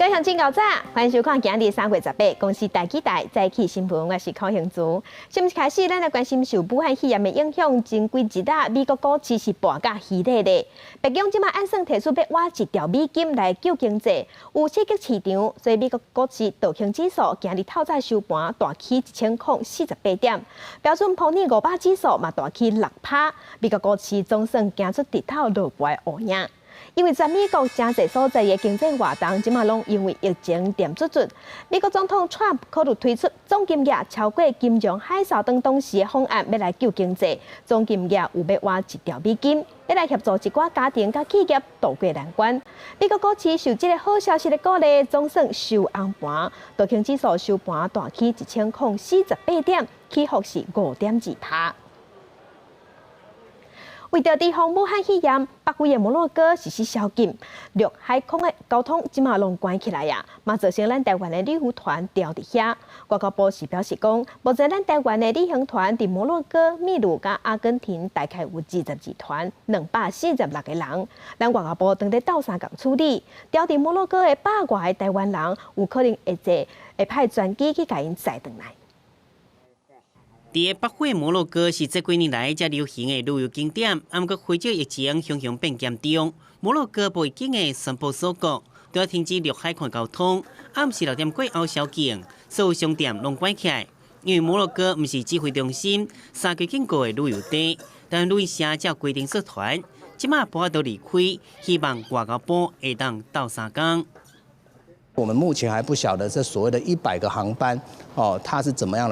各位鄉親，𠢕早，歡迎收看今日3月18公視大起台早起新聞，我是柯興珠。新聞開始，咱來關心受武漢肺炎的影響，前幾日啊，美國股市是跋甲稀咧咧。白宮這馬按算提出欲挖1兆美金來救經濟，有刺激市場，所以美國股市道瓊指數今日透早收盤大起1048點，標準普爾500指數嘛大起6趴。美國股市總算行出日頭落背的烏影。因為全美國誠濟所在的經濟活動，這馬攏因為疫情停卒卒。美國總統川普考慮推出總金額超過金融海嘯當當時的方案，欲來救經濟。總金額有欲挖1兆美金，欲來協助一寡家庭佮企業渡過難關。美國股市受這个好消息的鼓勵，總算收紅盤。道瓊指數收盤大起1048點，起伏是5.2趴。為著預防武漢肺炎，北非的摩洛哥實施宵禁，陸海空的交通這馬攏關起來啊，嘛造成咱台灣的旅遊團牢佇遐。外交部是表示講，目前咱台灣的旅行團佇摩洛哥、秘魯佮阿根廷大概有22團，246個人。咱外交部正佇鬥相共處理，牢佇摩洛哥的百外个台灣人，有可能會坐會派專機去共𪜶載轉來。佇北非摩洛哥是這幾年來才流行的旅遊景點，毋過非洲疫情雄雄變嚴重，摩洛哥無預警的宣布鎖國，都要停止陸海空交通，暗時6點過後宵禁，所有商店攏關起來。因為摩洛哥毋是指揮中心，三地經過的旅遊地，但旅行社才規定縮團，這馬無法度離開，希望外交部會當鬥相共。我們目前還不曉得這所謂的100個航班，哦，它是怎麼樣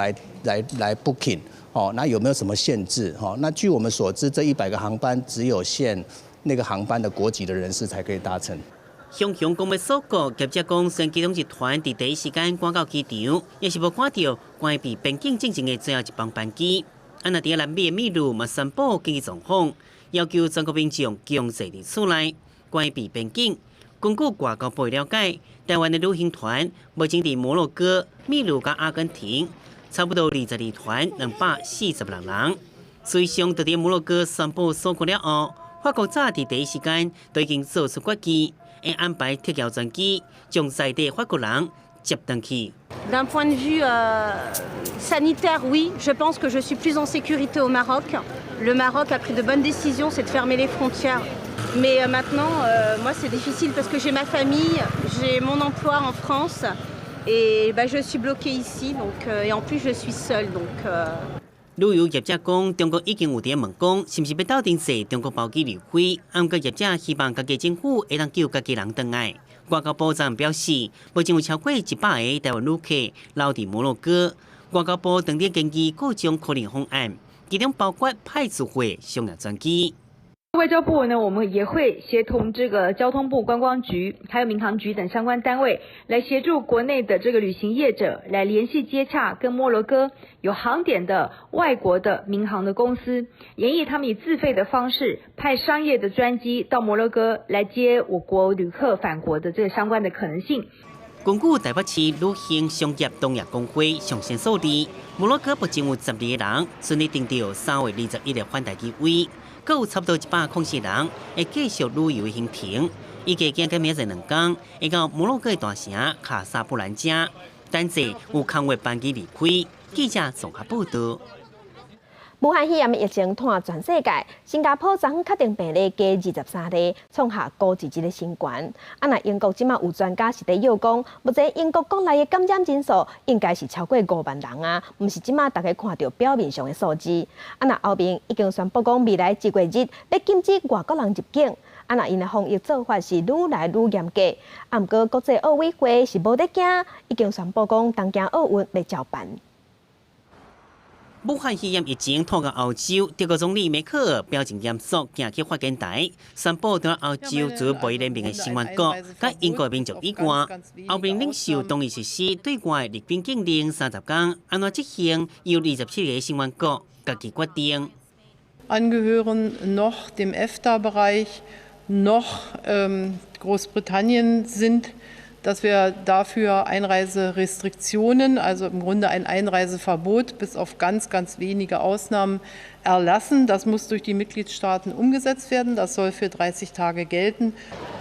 來 booking，哦，那有沒有什麼限制？哦，那據我們所知，這一百個航班只有限那個航班的國籍的人士才可以搭乘。雄雄講欲鎖國，業者講，雖然其中一團佇第一時間趕到機場，也是無趕著關閉邊境進前的最後一班班機。啊，若佇南美的秘魯嘛宣布緊急狀況，要求全國民眾強制佇厝內關閉邊境。根據外交部了解，台灣的旅行團目前佇摩洛哥、秘魯佮阿根廷，差不多22團，246人。隨上佇摩洛哥宣布鎖國了後，法國早佇第一時間就已經做出決議，會安排特調專機將在地法國人接轉去。 D'un point de vue sanitaire, oui, je pense que je suis plus en sécurité au Maroc. Le Maroc a pris de bonnes décisions, c'est de fermer les frontières. Mais maintenant, moi, c'est difficile parce que j'ai ma famille, j'ai mon emploi en France et bah, je suis bloquée ici, donc, et en plus, je suis seule. Donc, 旅遊業者講，中國已經有佇問講，是毋是欲鬥陣坐中國包機離開？毋過業者希望家己政府會當救家己人轉來。外交部昨表示，目前有超過100個台灣旅客留佇摩洛哥。外交部正佇研究各種可能方案，其中包括派自費商業專機。外交部呢，我們也會協同這個交通部觀光局、還有民航局等相關單位，來協助國內的這個旅行業者來聯繫接洽跟摩洛哥有航點的外國的民航的公司，研議他們以自費的方式派商業的專機到摩洛哥來接我國旅客返國的這個相關的可能性。根據台北市旅行商業同業公會上新數字，摩洛哥目前有12個人順利訂著3月21日返台機位，閣有差不多104人會繼續旅遊行程。預計今明仔2天會到摩洛哥的大城卡薩布蘭加，等坐有空位班機離開。記者綜合報道。武漢肺炎疫情拖全世界，新加坡昨昏確定病例加23例，創下孤一日的新高。啊，若英國這馬有專家是佇臆講，目前英國國內的感染人數應該是超過5萬人啊，毋是這馬大家看著表面上的數字。啊，若歐盟已經宣布講，未來一月日欲禁止外國人入境。啊，若𪜶的防疫做法是愈來愈嚴格。啊，毋過國際奧委會是無咧驚，已經宣布講東京奧運欲照辦。武漢肺炎疫情拖到歐洲，德國總理梅克爾表情嚴肅，行去發言台，宣布對歐洲自由貿易聯盟的成員國，佮英國民眾以外，歐盟領袖同意實施對外入境禁令30天，按怎執行由27個成員國家己決定。 Angehören noch dem EFTA-Bereich noch Großbritannien sind Dass wir dafür Einreiserestriktionen, also im Grunde ein Einreiseverbot bis auf ganz, ganz wenige Ausnahmen erlassen. Das muss durch die Mitgliedstaaten umgesetzt werden. Das soll für 30 Tage gelten.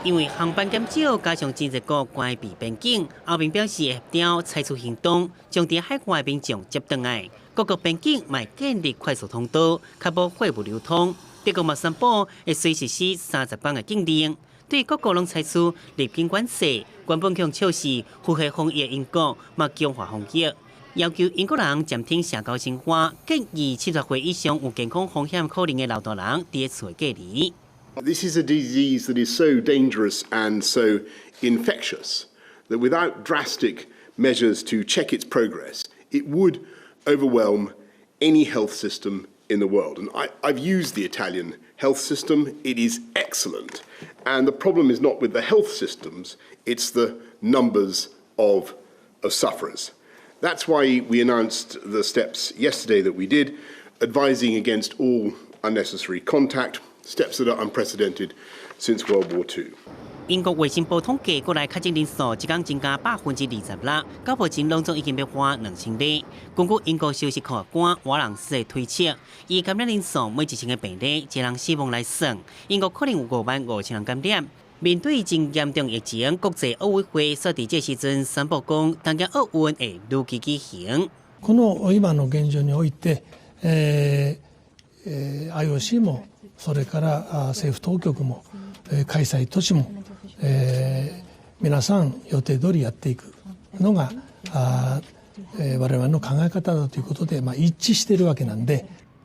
因為航班減少，加上真濟國關閉邊境，歐盟表示會協調採取行動，將佇海外民眾接轉來。各國邊境嘛建立快速通道，確保貨物流通。德國嘛宣布會隨實施30天的禁令，對各國攏採取入境管制。原本向笑是符合防疫英國嘛強化防疫，要求英國人暫停社交生活，建議70歲以上有健康風險可能的老大人佇厝隔離。 This is a disease that is so dangerous and so infectious that without drastic measures to check its progress, it would overwhelm any health system in the world. And I've used the Italian health system. It is excellent. And the problem is not with the health systems, it's the numbers of sufferers. That's why we announced the steps yesterday that we did, advising against all unnecessary contact, steps that are unprecedented since World War II. 英國衛生部統計，國內確診人數一工增加26%，到目前攏總已經欲破2000例。根據英國首席科學官瓦朗斯的推測，以感染人數每1000個病例，一人死亡來算，英國可能有5萬5千人感染。面對真嚴重疫情，國際奧委會煞佇這時陣宣布講，東京奧運會如期舉行。この今の現状において、IOC もそれから政府当局も開催都市も、皆さん予定通りやっていくのが我々の考え方だということで、まあ、一致しているわけなんで。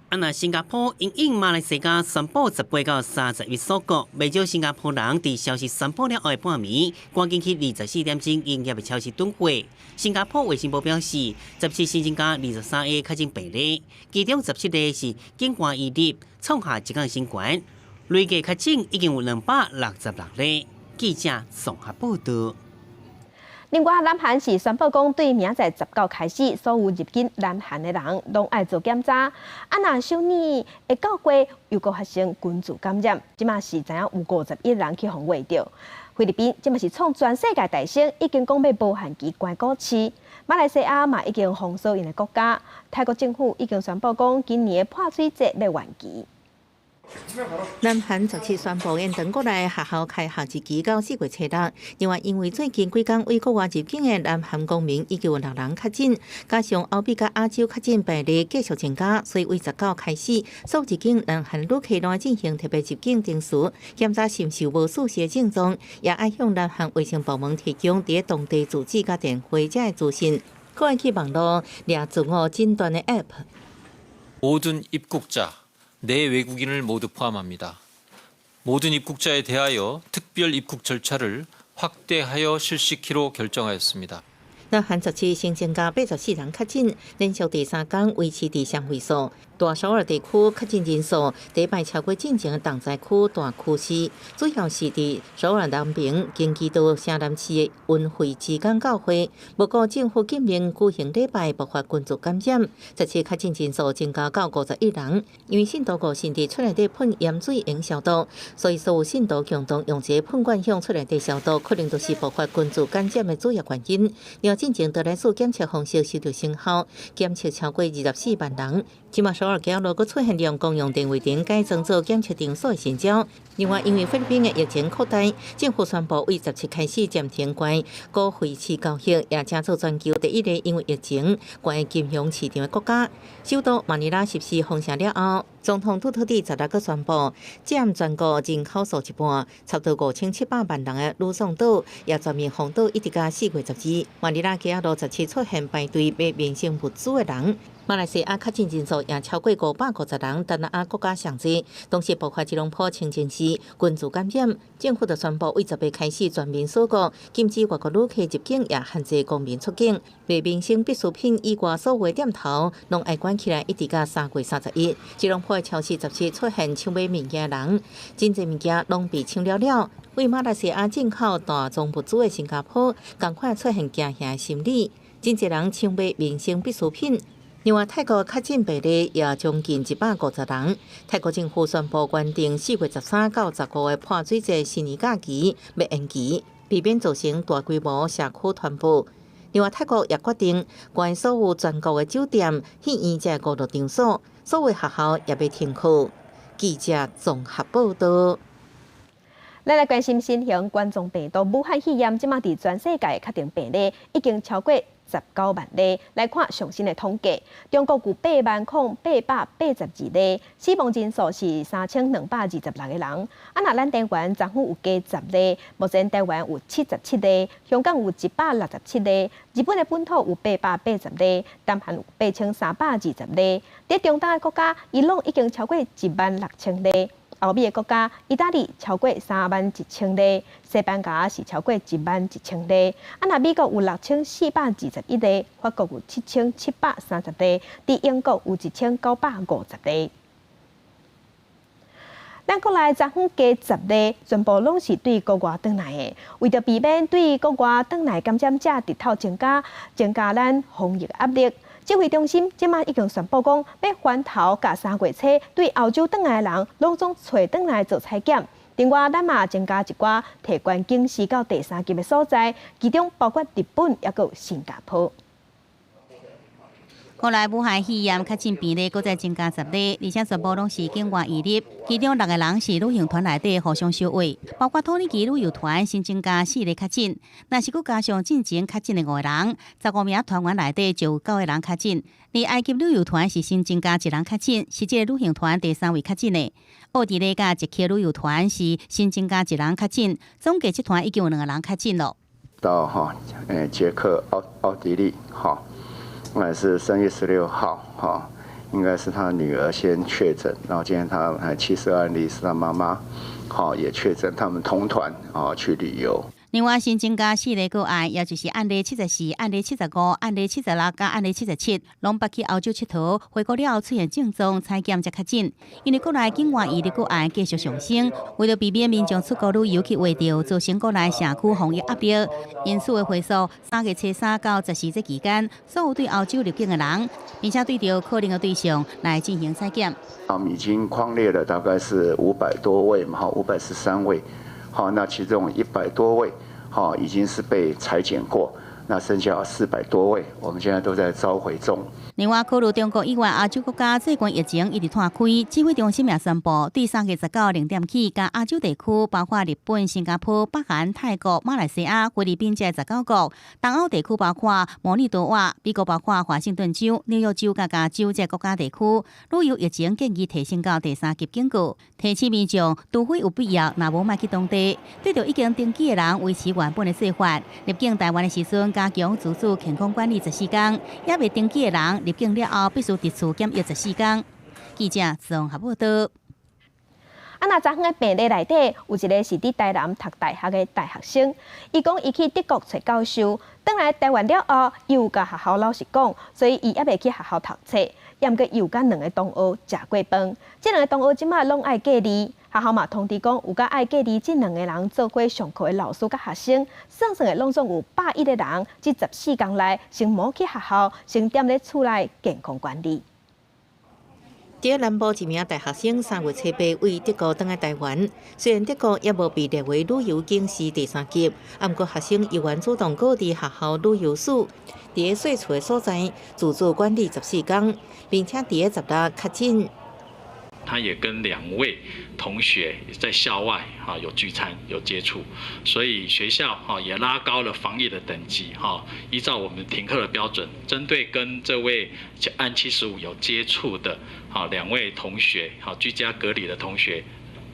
啊，若新加坡因應馬來西亞宣布18到31鎖國，袂少新加坡人佇消息宣布了後的半暝，趕緊去24點鐘營業的超市囤貨。新加坡衛生部表示，17新增加23個確診病例，其中17個是境外移入，創下一工新高。累計確診已經有266例。記者綜合報道。另外，南韓是宣布講，對明仔載19開始，所有入境南韓的人攏愛做檢查。啊，若首爾會教會又閣發生群聚感染，這馬是知影有51人去予穢著。菲律賓這馬是創全世界大先，已經講欲無限期關股市。馬來西亞嘛已經封鎖𪜶的國家。泰國政府已經宣布講，今年的潑水節欲延期。南韓17宣布延長國內學校開學日期到4月初6。另外，因為最近幾工對國外入境的南韓公民已經有六人確診，加上歐美佮亞洲確診病例繼續增加，所以對19開始，所有入境南韓旅客攏愛進行特別入境程序，檢查是毋是有無舒適的症狀，也愛向南韓衛生部門提供佇當地住址佮電話這个資訊，閣愛去網路掠自我診斷的 App。 모든 입국자 내외국인을 모두 포함합니다. 모든 입국자에 대하여 특별 입국 절차를 확대하여 실시키로 결정하였습니다. 南韓17新增加84人確診，連續第三工維持佇雙位數。大首爾地區確診人數第一擺超過進前的重災區大區市，主要是佇首爾南平京畿道城南市的恩惠之江教會。不過政府禁令舉行禮拜，爆發群聚感染，17確診人數增加到51人。因為信徒誤信佇厝內底噴鹽水用消毒，所以所有信徒共同用一個噴罐向厝內底消毒，可能就是爆發群聚感染的主要原因。另外，進前得來速檢測方式收著成效，檢測超過24萬人。這馬首爾街路閣出現用公用電話亭改裝做檢測場所的新招。另外，因為菲律賓的疫情擴大，政府宣布對17開始暫停關股匯市交易，也成做全球第一个因為疫情關金融市場的國家。首都馬尼拉實施封城了後，總統杜特蒂16閣宣布，佔全國人口數一半，差不多5700萬人的呂宋島也全面封島，一直到4月12。馬尼拉街仔路17出現排隊買民生物資的人。馬來西亞確診人數也超過550人，東南亞國家上濟，同時爆發吉隆坡清真寺群聚感染，政府就宣布對18開始全面鎖國，禁止外國旅客入境，也限制公民出境。賣民生必需品以外所有店頭攏愛關起來，一直到3月31。吉隆坡的超市17出現搶買物件的人，真濟物件攏被搶了了。對馬來西亞進口大宗物資的新加坡，仝款出現驚嚇的心理，真濟人搶買民生必需品。另外，泰國確診病例也將近150人。泰國政府宣布，原定4月13到15的潑水節新年假期欲延期。避免造成大規模社區傳播。另外，泰國也決定關所有全國的酒店、戲院這娛樂場所，所有學校也欲停課。記者綜合報道。咱來關心新型冠狀病毒武漢肺炎，這馬佇全世界確診病例已經超過19萬例。來看上新的統計，中國有8萬零882例，死亡人數是3226個人。啊，若咱台灣昨昏有加10例，目前台灣有77例，香港有167例，日本的本土有880例，南韓有8320例。佇中東的國家，伊朗已經超過1萬6千例。歐美的國家，意大利超過3萬1千例，西班牙是超過1萬1千例。啊，若美國有6421例，法國有7730例，佇英國有1950例。咱國內昨昏加十例，全部攏是對國外轉來的。為著避免對國外轉來感染者日頭增加，增加咱防疫壓力。指揮中心這馬已經宣布講，欲環頭佮3月初對歐洲轉來的人，攏總揣轉來做採檢。另外，咱嘛增加一寡提懸警示到第三級的所在，其中包括日本，抑閣有新加坡。國內武漢肺炎確診病例閣再增加10例，而且全部攏是境外移入，其中六個人是旅行團內底互相相話，包括土耳其旅遊團新增加四个確診，若是閣加上進前確診的五個人，15名團員內底就有九個人確診。而埃及旅遊團是新增加一人確診，是這個旅行團第三位確診的。奧地利佮捷克旅遊團是新增加一人確診，總計這團已經有兩個人確診囉。到哈，捷克、奧地利哈。那是3月16號，哈，應該是他女兒先確診，然後今天他還72案例是他媽媽，好也確診，他們同團啊去旅遊。另外新增加四个個案，也就是案例74、案例75、案例76佮案例77，攏捌去歐洲𨑨迌，回國了後出現症狀，採檢才確診。因為國內境外移入個案繼續上升，為著避免民眾出國旅遊去秽著，造成國內社區防疫壓力，因此的會所3月初3到14這期間，所有對歐洲入境的人，並且對著可能的對象來進行採檢。我們已經匡列了大概是500多位嘛，哈，513位。好，那其中100多位，好，已經是被採檢過，那剩下400多位，我們現在都在召回中。另外，考慮中國以外亞洲國家最近疫情一直湠開，指揮中心也宣布，對3月19零點起，共亞洲地區，包括日本、新加坡、北韓、泰國、馬來西亞、菲律賓這19國；東歐地區包括摩爾多瓦、美國包括華盛頓州、紐約州佮加州這國家地區，旅遊疫情建議提升到第三級警告，提醒民眾，除非有必要，若無莫去當地。對著已經登記的人，維持原本的做法。入境台灣的時陣，加強自主健康管理14天；猶未登記的人，入境了後必須佇厝檢疫14天。記者綜合報道。啊，若昨昏的病例內底有一個是佇台南讀大學的大學生，伊講伊去德國揣教授，轉來台灣了後，伊有共學校老師講，所以伊猶未去學校讀冊，猶毋過伊有佮兩個同學食過飯，這兩個同學這馬攏愛隔離，學校嘛通知講有佮愛隔離這兩個人做伙上課的老師佮學生，算算的攏總有101個人，這14天內先無去學校，先踮咧厝內健康管理。佇南部一名大學生3月初8對德國轉來台灣，雖然德國猶無被列為旅遊警示第三級，毋過學生猶原主動告知學校旅遊署，佇咧厝的所在自主管理14天，並且佇咧16確診。他也跟兩位同學在校外哈有聚餐有接觸，所以學校哈也拉高了防疫的等級哈，依照我們停課的標準，針對跟這位案75有接觸的哈兩位同學，好居家隔離的同學，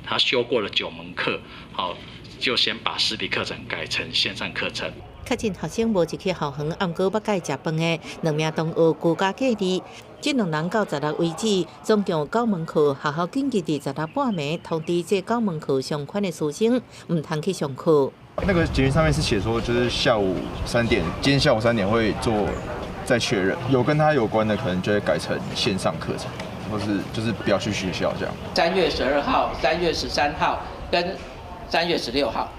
他修過了9門課，好就先把實體課程改成線上課程。確診學生無入去校園，毋過捌共伊食飯的兩名同學居家隔離。這兩人到16為止，總共有九門課，學校緊急佇16半暝通知這九門課相關的師生，毋通去上課。那個簡訊上面是寫說，就是下午三點，今天下午三點會做再確認，有跟他有關的，可能就會改成線上課程，或是就是不要去學校這樣。3月12號、3月13號跟3月16號，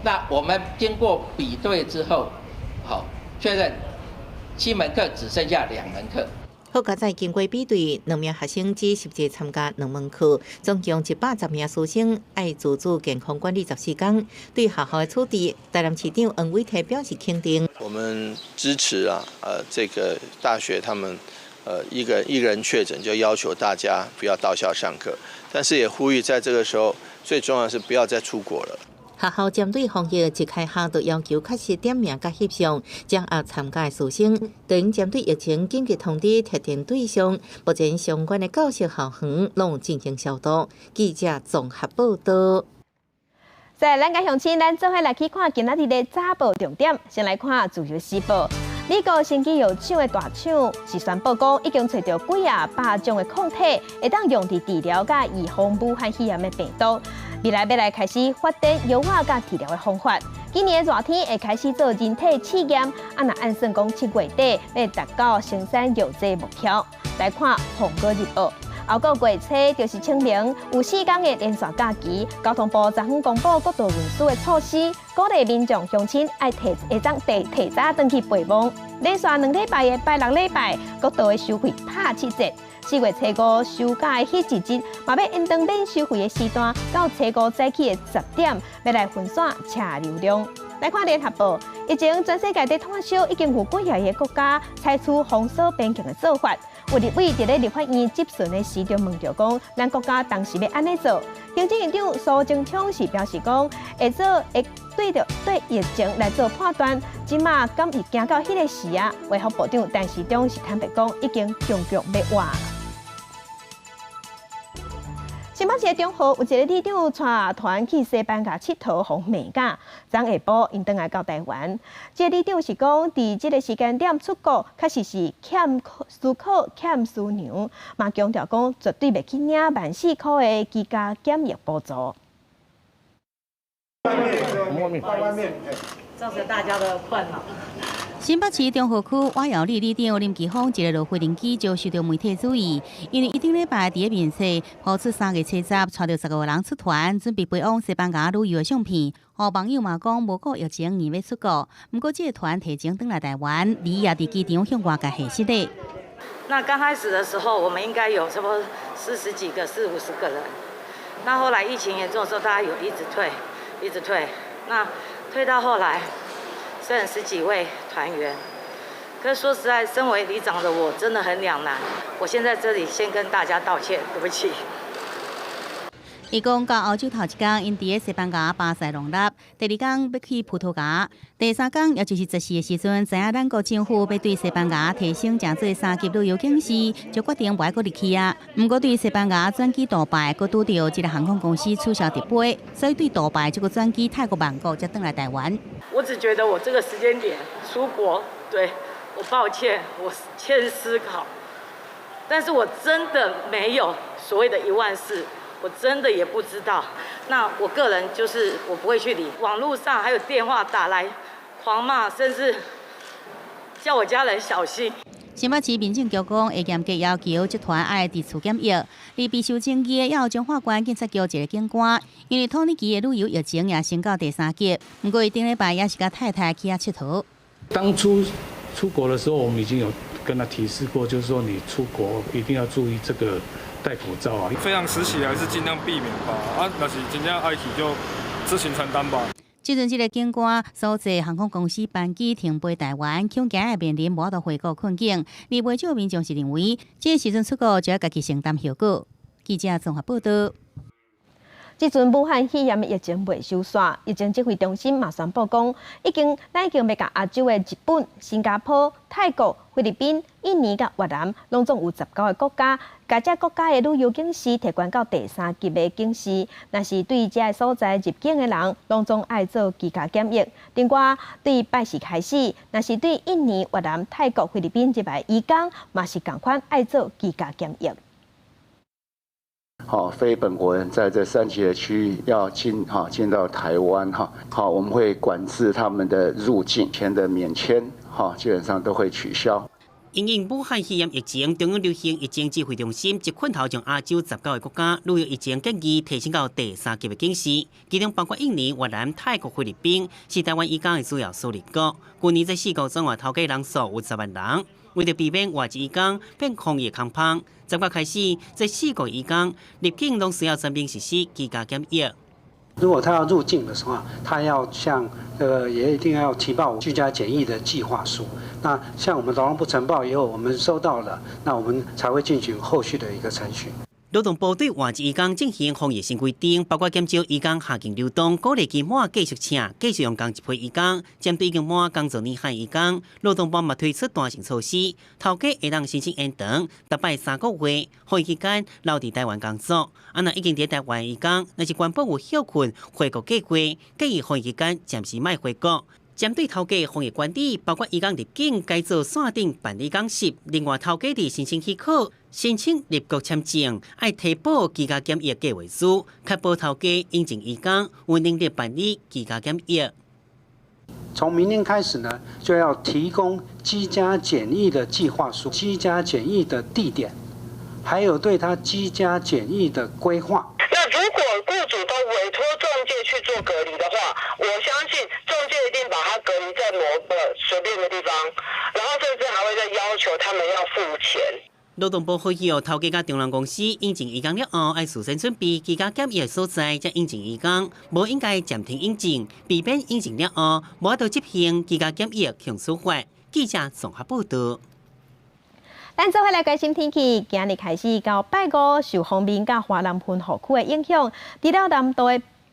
那我們經過比對之後，好確認7門課只剩下2門課。學好佳哉經過比對，兩名學生只實際參加兩門課，總共110名師生愛自主健康管理14天。對學校的處置，台南市長黃偉哲表示肯定。我們支持啊，這個大學他們，一個一個人確診就要求大家不要到校上課，但是也呼籲在這個時候，最重要是不要再出國了。學校針對防疫一開學就要求確實點名佮翕相，掌握參加的師生，等針對疫情緊急通知特定對象，目前相關的教學校園攏進行消毒。記者綜合報道。在咱家鄉親，咱做伙來去看今仔日的早報重點。先來看《自由時報》，美國生技藥廠的大廠是宣布講，已經揣著幾仔百種的抗體，會當用佇治療佮預防武漢肺炎的病毒。未來欲來開始發展藥物佮治療的方法。今年熱天會開始做人體試驗，啊，若按算講7月底欲達到生產藥劑目標。來看《蘋果日報》。後個月初就是清明，有4天的連續假期。交通部昨昏公布國道運輸的措施，鼓勵民眾鄉親愛提會當提提早轉去陪墓。連續2禮拜的拜六禮拜，國道的收費拍7折。4月初五收假的彼一日，嘛欲延長免收費的時段，到初五早起的10點，欲來分散車流量。來看聯合報，疫情全世界佇炭燒，已經有幾廿个國家採取封鎖邊境的做法。有立委佇咧立法院質詢的時就問著講，咱國家當時欲按呢做？行政院長蘇貞昌是表示講，會做會對著對疫情來做判斷。這馬敢會行到彼个時啊？衛福部長陳時中是坦白講，已經終局欲活。新北市中和有一个里長帶團去西班牙𨑨迌，予人罵甲，昨下晡𪜶轉來到台灣。這个里長是講，佇這个時間點出國，確實是欠思考、欠思量，嘛強調講絕對袂去領14,000塊的居家檢疫補助。外面，外面，造成大家的困擾。新北市中和區瓦窯里里長林奇峰一个落飛行機就受到媒體注意，因為伊頂禮拜佇咧面冊拋出3月70，帶著15個人出團，準備飛往西班牙旅遊的相片。予網友嘛講無顧疫情硬欲出國，毋過這个團提前轉來台灣，伊也佇機場向外界解釋咧。那剛開始的時候，我們應該有差不多40幾個、四五十個人。那後來疫情嚴重的時候，大家有一直退，一直退。那退到後來，剩十幾位團員。可是說實在，身為里長的我真的很兩難。我先在這裡先跟大家道歉，對不起。伊講到歐洲頭一工，𪜶佇咧西班牙巴塞隆納；第二工欲去葡萄牙；第三工，也就是14的時陣，知影咱國政府欲對西班牙提升成做三級旅遊警示，就決定無愛閣入去啊。毋過對西班牙轉機杜拜，閣拄著這个航空公司取消直飛，所以對杜拜這個轉機泰國曼谷，才轉來台灣。我只覺得我這個時間點出國，對我抱歉，我欠思考，但是我真的沒有所謂的1萬4。我真的也不知道，那我個人就是我不會去理。網絡上還有電話打來狂罵，甚至叫我家人小心。新北市民政局講，會嚴格要求這團愛佇厝檢疫。而備受爭議的，也有彰化縣警察局一个警官，因為土耳其的旅遊疫情也升到第三級，毋過伊頂禮拜也是佮太太去遐𨑨迌。當初出國的時候，我們已經有跟他提示過，就是說你出國一定要注意這個。戴口罩啊，非常時期還是盡量避免吧。啊，若是真正愛去就自行承擔吧。這陣這个警官所坐航空公司班機停飛台灣，恐驚會面臨無法度回國困境。而袂少民眾是認為，這個時陣出國就欲家己承擔後果。記者綜合報道。這陣武漢肺炎疫情未收煞，疫情指揮中心嘛宣布講，已經咱已經欲共亞洲的日本、新加坡、泰國、菲律賓、印尼佮越南，攏總有19個國家，共這國家的旅遊警示提懸到第三級的警示。若是對這个所在入境的人，攏總愛做居家檢疫。另外，對拜四開始，若是對印尼、越南、泰國、菲律賓入來移工，嘛是仝款愛做居家檢疫。好，非本國人在這三級的區域要進到台灣哈，好，我們會管制他們的入境，前的免簽哈，基本上都會取消。因應武漢肺炎疫情，中央流行疫情指揮中心這困頭將亞洲19個國家旅遊疫情建議提升到第三級的警示，其中包括印尼、越南、泰國、菲律賓，是台灣移工的主要輸入國。去年這四國總外頭家人數有10萬人。為著避免外籍移工變防疫空縫，10月開始，這四國移工入境攏需要全面實施居家檢疫。如果他要入境的時候，他要向也一定要提報居家檢疫的計劃書。那向我們勞動部呈報以後，我們收到了，那我們才會進行後續的一個程序。勞動部對外籍移工進行防疫新規定，包括減少移工跨境流動，鼓勵期滿繼續請、繼續用仝一批移工，針對已經滿工作年限移工，勞動部嘛推出彈性措施，頭家會當申請延長，逐擺3個月，防疫期間留佇台灣工作。啊，若已經佇台灣移工，若是原本有歇睏回國計劃，建議防疫期間暫時莫回國。針對頭家防疫管理，包括移工入境改做線頂辦理講習，另外頭家佇申請許可、申請入國簽證，愛提報居家檢疫計劃書，確保頭家引進移工有能力辦理居家檢疫。從明天開始呢，就要提供居家檢疫的計劃書、居家檢疫的地點，還有對他居家檢疫的規劃。那如果雇主都委託仲介去做隔離的話，我相信仲介一定把他隔離在某個隨便的地方，然後甚至還會再要求他們要付錢。勞動部呼籲頭家佮中人公司引進移工了後，愛事先準備居家檢疫的所在，才引進移工，無應該暫停引進，避免引進了後無法度執行居家檢疫予處罰。記者綜合報道。咱做伙來關心天氣，今日開始到拜五受鋒面佮華南雲雨區的影響，除了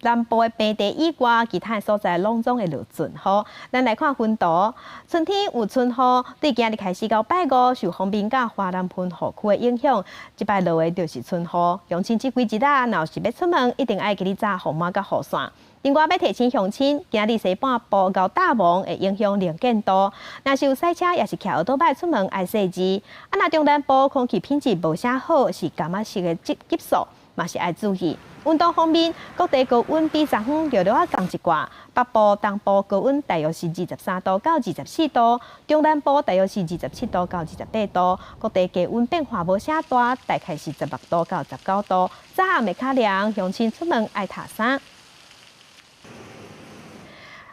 南部的平地以外，其他的所在攏總會落陣雨。咱來看雲圖，春天有春雨，對今日開始到拜五受鋒面佮華南雲雨區的影響，這擺落的就是春雨。鄉親這幾日啊，若是欲出門，一定愛記得紮雨帽佮雨傘。另外，欲提醒鄉親，今日西半部𠢕大霧會影響能見度，若是有駛車抑是騎歐多擺出門愛細緻。啊，若中南部空氣品質無啥好，是柑仔色的級級數，嘛是愛注意。溫度方面，各地高溫比昨昏略略仔降一寡，北部、東部高溫大約是23度到24度，中南部大約是27度到28度。各地低溫變化無啥大，大概是16度到19度。早暗會較涼，鄉親出門愛罩衫。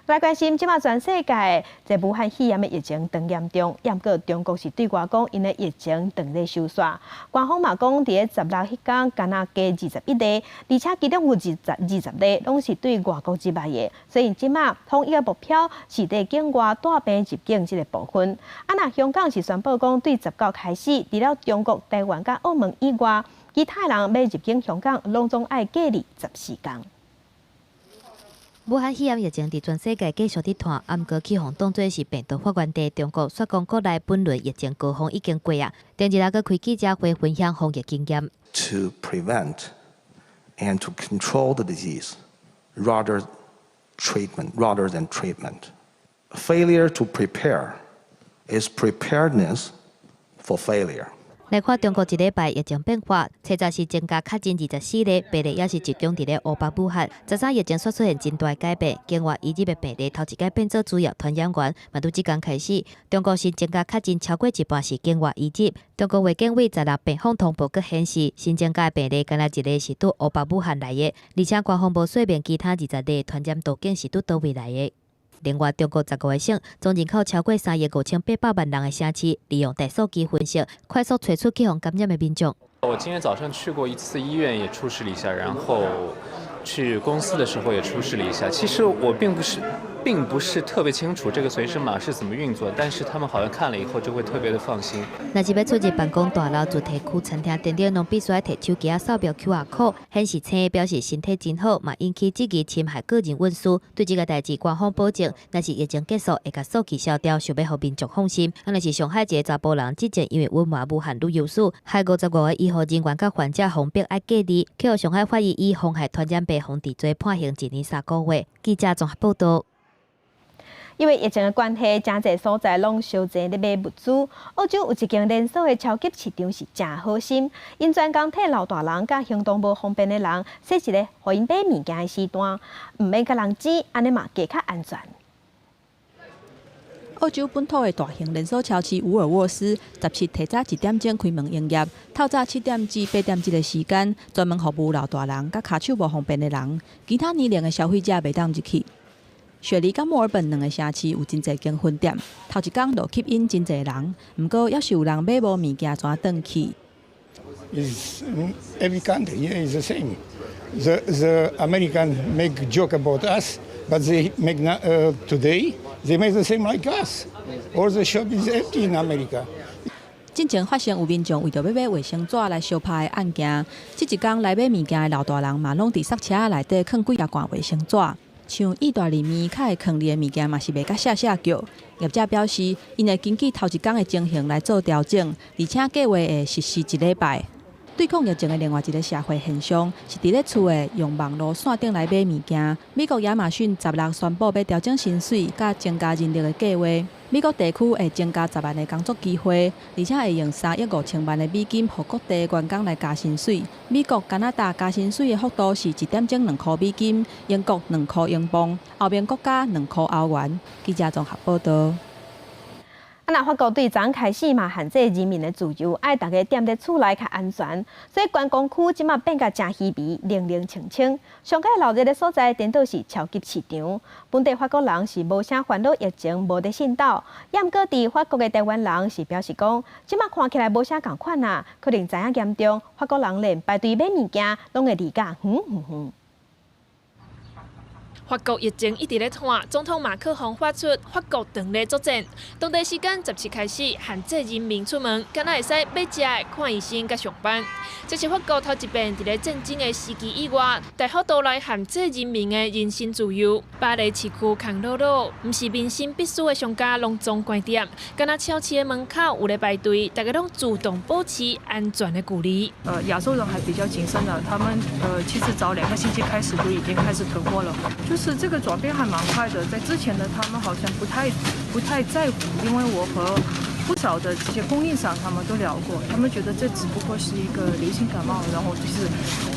來關心，這馬全世界這武漢肺炎的疫情當嚴重，毋過中國是對外講，𪜶的疫情正咧收煞。官方嘛講，佇咧16彼工，敢若加21例，而且其中有20例攏是對外國入來的。所以這馬統一的目標是佇境外帶病入境這个部分。啊，若香港是宣布講，對19開始，除了中國、台灣佮澳門以外，其他人欲入境香港，攏總愛隔離14工。武漢肺炎疫情佇全世界繼續佇傳，毋過去予當做是病毒發源地中國，煞講國內本輪疫情高峰已經過啊。頂日還閣開記者會分享防疫經驗。 To prevent and to control the disease, rather than treatment. Failure to prepare is preparedness for failure. 來看中國這禮拜疫情變化，初十是增加確診24例，病例也是集中佇咧湖北武漢。13疫情煞出現真大改變，境外移入的病例頭一擺變做主要傳染源，嘛對這工開始，中國新增加確診超過一半是境外移入。中國衛健委16病房通報閣顯示，新增加的病例敢若一例是對湖北武漢來的，而且官方無說明其他20例傳染途徑是對佗位來的。另外，中國15個省總人口超過3億5800萬人的城市，利用大數據分析，快速揣出去予感染的民眾。我今天早上去過一次醫院，也出示了一下，然後去公司的時候也出示了一下。其實我並不是特別清楚這個隨身碼是怎麼運作，但是他們好像看了以後就會特別的放心。若是欲出入辦公大樓、住宅區、餐廳等等，攏必須愛提手機仔掃描 QR code，顯示青表示身體真好，嘛引起質疑侵害個人隱私。對這个代誌，官方保證，若是疫情結束，會共數據消掉，想欲予民眾放心。啊，若是上海一个查埔人，之前因為隱瞞武漢旅遊史，害55個醫護人員佮患者封閉愛隔離，去予上海法醫以妨害傳染病防治罪判刑1年3個月。記者綜合報道。因為疫情的關係，誠濟所在攏相濟咧買物資。澳洲有一間連鎖的超級市場是誠好心，𪜶專工替老大人佮行動無方便的人設一个予𪜶買物件的時段，毋免佮人擠，按呢嘛加較安全。澳洲本土的大型連鎖超市伍爾沃斯，17提早1點鐘開門營業，透早7點至8點這个時間，專門服務老大人佮跤手無方便的人，其他年齡的消費者袂當入去。雪梨佮墨爾本兩个城市有真濟間分店，頭一工就吸引真濟人，毋過猶是有人買無物件轉轉去。 Is every country, yeah, is the same. The American make joke about us, but they make today they make the same like us. All the shop is empty in America. 進前發生有民眾為著欲買衛生紙來相拍的案件，這一工來買物件的老大人嘛攏佇塞車內底囥幾仔罐衛生紙。像義大利麵較會囥佇的物件嘛是賣甲謝謝叫。業者表示，𪜶會根據頭一工的情形來做調整，而且計劃會實施一禮拜。對抗疫情的另外一个社會現象，是佇咧厝的用網路線頂來買物件。美國亞馬遜16宣布欲調整薪水，佮增加人力的計劃。美國地區會增加10萬个工作機會，而且會用3億5千萬的美金，予各地員工來加薪水。美國、加拿大加薪水的幅度是一點鐘2箍美金，英國2箍英鎊，歐盟國家2箍歐元。記者綜合報導。啊，若法國對昨開始嘛限制人民的自由，愛逐家踮佇厝內較安全，所以觀光區這馬變甲誠稀微，冷冷清清。上蓋鬧熱的所在，顛倒是超級市場。本地法國人是無啥煩惱疫情，無佇信鬥。也毋過佇法國的台灣人是表示講，這馬看起來無啥仝款啊，可能知影嚴重，法國人連排隊買物件攏會離甲遠遠遠。法國疫情一直咧拖，總統馬克宏發出法國長咧作戰。當地時間17開始限制人民出門，敢若會使買食、看醫生、佮上班。這是法國頭一遍佇咧戰爭的時期以外，大幅度來限制人民的人身自由。巴黎市區空落落，毋是民生必須的商家攏總關店，敢若超市的門口有咧排隊，大家攏自動保持安全的距離。亞洲人還比較謹慎的，他們其實早2個星期開始就已經開始囤貨了，就是這個轉變還蠻快的。在之前呢，他們好像不太在乎，因為我和不少的這些供應商他們都聊過，他們覺得這只不過是一個流行感冒，然後就是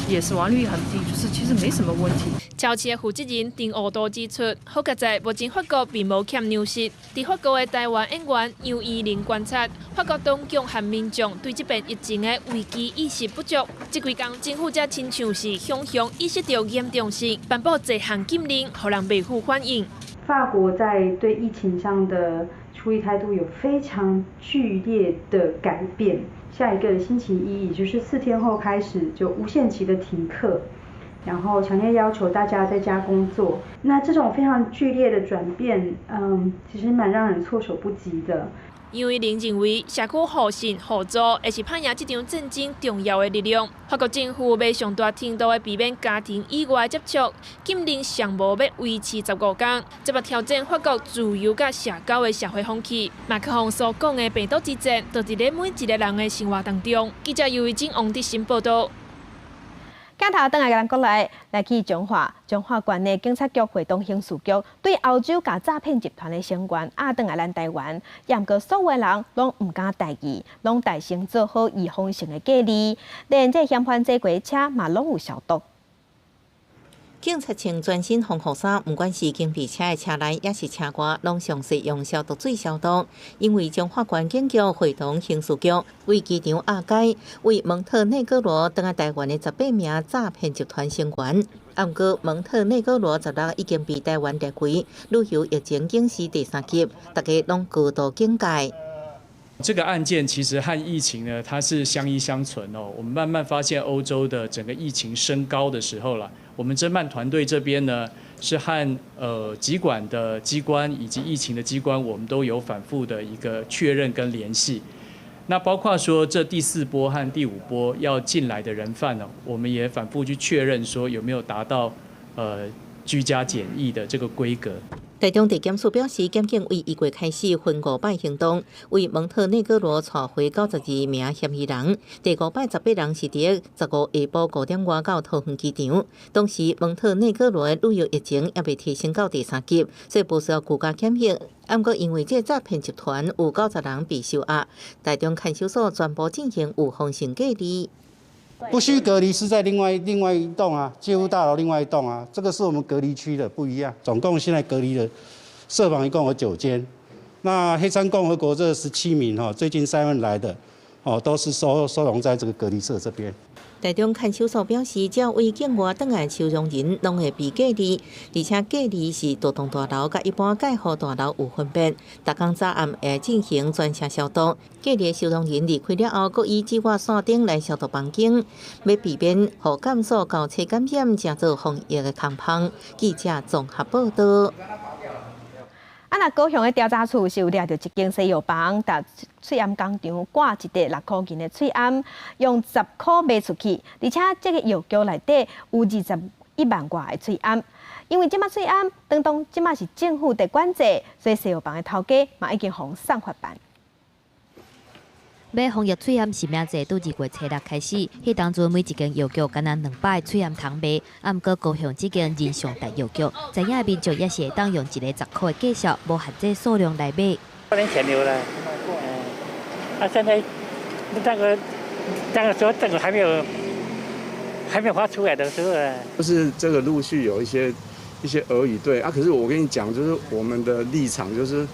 也死亡率很低，就是其實沒什麼問題。超市的負責人丁奧多指出，好佳哉目前法國並無欠糧食。佇法國的台灣演員楊依玲觀察，法國當局和民眾對這遍疫情的危機意識不足。這幾工政府才親像是雄雄意識到嚴重性，頒布這項禁令，予人袂赴反應。法國在對疫情上的處理態度有非常劇烈的改變。下一個星期一，也就是4天後開始，就無限期的停課，然後強烈要求大家在家工作。那這種非常劇烈的轉變，其實蠻讓人措手不及的。楊依玲認為，社區互信互助會是拍贏這場戰爭重要的力量。法國政府欲上大程度的避免家庭以外接觸，禁令上無欲維持15工，這擺挑戰法國自由佮社交的社會風氣。馬克宏所講的病毒之戰，就佇咧每一个人的生活當中。記者尤維珍、王德新報導。鏡頭轉來咱國內，來去彰化，彰化縣的警察局會同刑事局對歐洲共詐騙集團的成員押轉來咱台灣，也毋過所有人攏毋敢大意，攏大聲做好預防性的隔離，連這嫌犯坐過車嘛攏有消毒。警察穿全身防護衫，毋管是警備車的車內，抑是車外，攏詳細用消毒水消毒。因為彰化縣警局會同刑事局為機場押解為蒙特內哥羅轉來台灣的18名詐騙集團成員。毋過蒙特內哥羅16已經被台灣列為旅遊疫情警示第三級，大家攏高度警戒。這個案件其實和疫情呢，它是相依相存哦。我們慢慢發現歐洲的整個疫情升高的時候了，我們偵辦團隊這邊呢，是和疾管的機關以及疫情的機關，我們都有反覆的一個確認跟聯繫。那包括說這第四波和第五波要進來的人犯呢，我們也反覆去確認說有沒有達到居家檢疫的這個規格。台中地檢署表示，檢警為1月開始分五擺行動，為蒙特內哥羅帶回92名嫌疑人。第五擺18人是佇15下晡5點外到桃園機場。當時蒙特內哥羅的旅遊疫情猶未提升到第三級，所以無需要居家檢疫。毋過因為這詐騙集團有90人被收押，台中看守所全部進行預防性隔離。不需隔離是在另外一棟啊，戒護大樓另外一棟啊，這個是我們隔離區的不一樣。總共現在隔離的設防一共有9間，那黑山共和國這17名哈，最近三份來的哦，都是收容在這個隔離舍這邊。台中看守所表示，只要為境外轉來收容人，攏會被隔離，而且隔離是獨棟大樓佮一般蓋好大樓有分別。逐工早暗會進行全車消毒。隔離收容人離開了後，閣以紫外線燈來消毒房間，欲避免予監所交叉感染，成做防疫的空縫。記者綜合報道。啊，若高雄的調查處是有掠著一間西藥房，佇喙罨工廠掛一袋6箍銀的喙罨，用10箍賣出去，而且這个藥局內底有21萬外的喙罨。因為這馬喙罨當當這馬是政府佇管制，所以西藥房的頭家嘛已經予送法辦。買防疫喙罨實名制，佇2月初6開始，彼當陣每一間藥局干焦200个喙罨通賣。啊，毋過高雄這間仁上大藥局，知影民眾也是會當用一个10箍的價數，無限制數量來買。多年前有了，啊，現在那個時候，這個還沒有發出來的時候，就是這個陸續有一些耳語對啊，可是我跟你講，就是我們的立場就是